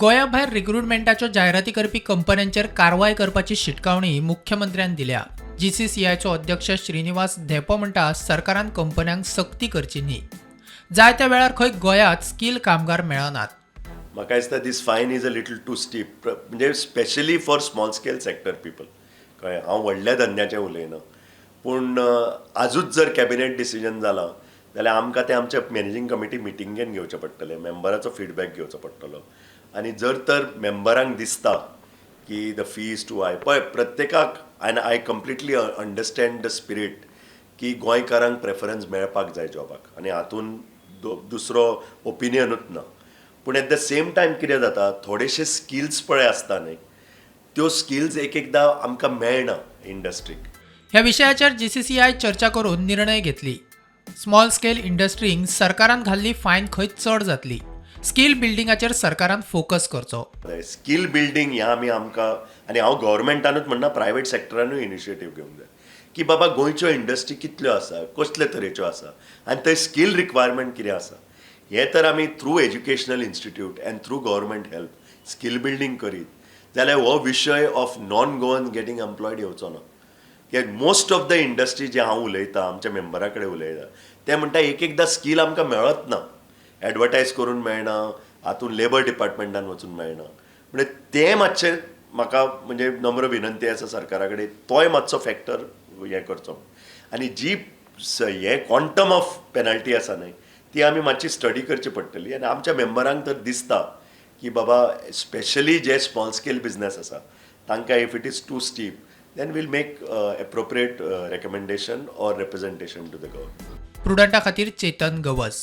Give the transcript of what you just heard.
गोंया भायर रिक्रुटमेंटाच्यो जायराती करपी कंपन्यांचेर कारवाय करपाची शिटकावणी मुख्यमंत्र्यान दिल्या. जीसीसीआयचो अध्यक्ष श्रीनिवास धेंपो म्हणटा, सरकारान कंपन्यांक सक्ती करची न्ही. जायत्या वेळार खंय गोंयांत स्कील कामगार मेळनात. म्हाका दिसता this fine is a little too steep, म्हणजे specially for small scale sector people. कळ्ळें? हांव व्हडल्या धंद्याचें उलयना, पूण आजूच जर कॅबिनेट डिसिजन जालां जाल्यार आमकां तें आमच्या मॅनेजींग कमिटी मिटिंगेन घेवचें पडटलें, मेंबराचो फिडबॅक घेवचो पडटलो. आनी जर तर मेंबरांक दिसता की the fee is too high, पळय, प्रत्येकाक, and I completely understand the spirit की गोंयकारांक प्रेफरन्स मेळपाक जाय जॉबाक आनी हातून दुसरो ओपिनियनूच ना. पूण एट the same time कितें जाता, थोडेशे स्किल्स पळय आसता न्ही, त्यो स्किल्स एक एकदां आमकां मेळना इंडस्ट्रीक. ह्या विशयाचेर जीसीसीआय चर्चा करून निर्णय घेतली. स्मॉल स्केल इंडस्ट्रींक सरकारान घाल्ली फायन खंय चड जातली. स्कील बिल्डिंगाचेर सरकारान फोकस करचो. स्कील बिल्डींग ह्या आमी आमकां, आनी हांव गव्हर्मेंटानूच म्हणना, प्रायवेट सेक्टरानूय इनिशिएटीव घेवंक जाय की बाबा, गोंयच्यो इंडस्ट्री कितल्यो आसा, कसले तरेच्यो आसा आनी थंय स्कील रिक्वायरमेंट कितें आसा, हें तर आमी through educational institute and through government help skill building करीत जाल्यार हो विशय of non Goan getting employed येवचो ना. कित्याक मोस्ट ऑफ the industry जे हांव उलयतां, आमच्या मेंबरा कडेन उलयता, ते म्हणटा एक एकदां स्कील आमकां मेळत ना, एडवर्टायज करून मेळना, हातून लेबर डिपार्टमेंटान वचून मेळना. म्हणजे तें मातशें म्हाका म्हणजे नम्र विनंती आसा सरकारा कडेन, तोय मातसो फॅक्टर हें करचो आनी जी हें क्वांटम ऑफ पेनल्टी आसा न्हय, ती आमी मातशी स्टडी करची पडटली. आनी आमच्या मेंबरांक तर दिसता की बाबा, स्पेशली जे स्मॉल स्केल बिजनेस आसा तांकां if it is too steep, then we'll make appropriate recommendation or representation to the government. प्रुडंटा खातीर चेतन गवस.